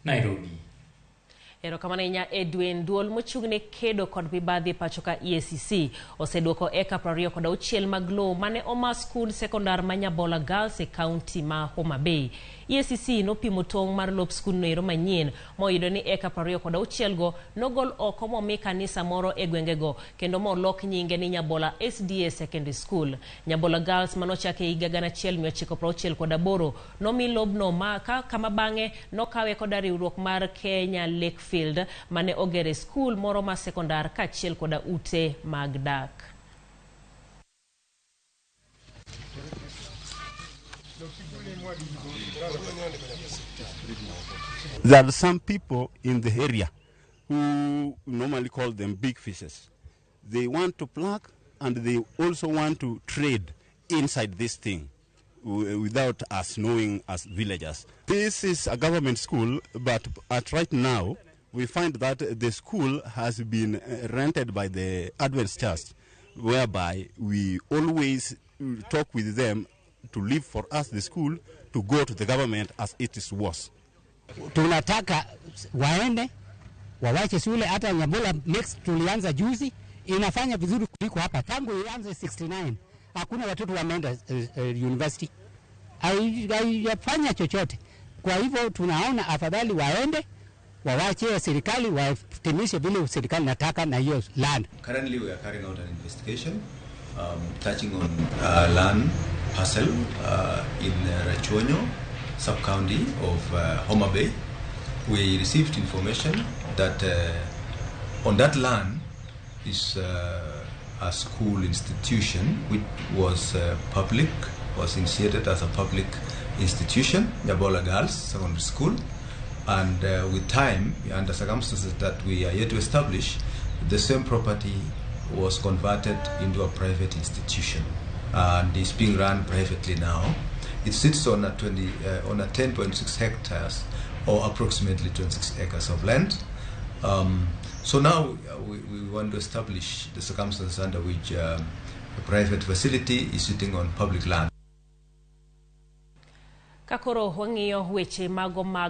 Nairobi. Erokamano ahinya, Edwin. Duol mochung'ne kedo kod mibadhi e pacho ka, EACC, oseduoko eka 26 mag lowo mane oma skund sekondar ma Nyabola Girls e kaunti ma Homa Bay. EACC nopimo tong' mar lop skundno ero manyien moyudo ni eka 26 go nogol oko momi kanisa moro e gwengego kendo molok nyinge ni Nyabola SDA Secondary School. Nyabola Girls manochak e higa 1968 nomi lobno ma ka, kama bang'e nokawe koda riwruok mar Kenya Lakefield mane ogere skul moro mar sekondar kaachiel koda ute mag dak. There are some people in the area who normally call them big fishes. They want to pluck and they also want to trade inside this thing without us knowing as villagers. This is a government school, but at right now, we find that the school has been rented by the Adventist Church, whereby we always talk with them to leave for us the school to go to the government as it is was. Tunataka waende wawache shule. Hata Nyabola Mixed tulianza juzi, inafanya vizuri kuliko hapa. Tangu ianze 69 hakuna watoto wameenda university, haijafanya chochote. Kwa hivyo tunaona afadhali waende wawache serikali watimishe vile serikali nataka na hiyo land. Currently, we are carrying out an investigation touching on land parcel in Rachuonyo sub-county of Homa Bay. We received information that on that land is a school institution which was public, was initiated as a public institution, Nyabola Girls Secondary School. And with time, under circumstances that we are yet to establish, the same property was converted into a private institution and is being run privately now. It sits on a 20, on a 10.6 hectares or approximately 26 acres of land. So now we want to establish the circumstances under which a private facility is sitting on public land. Kakoro wang'iyo weche mago mag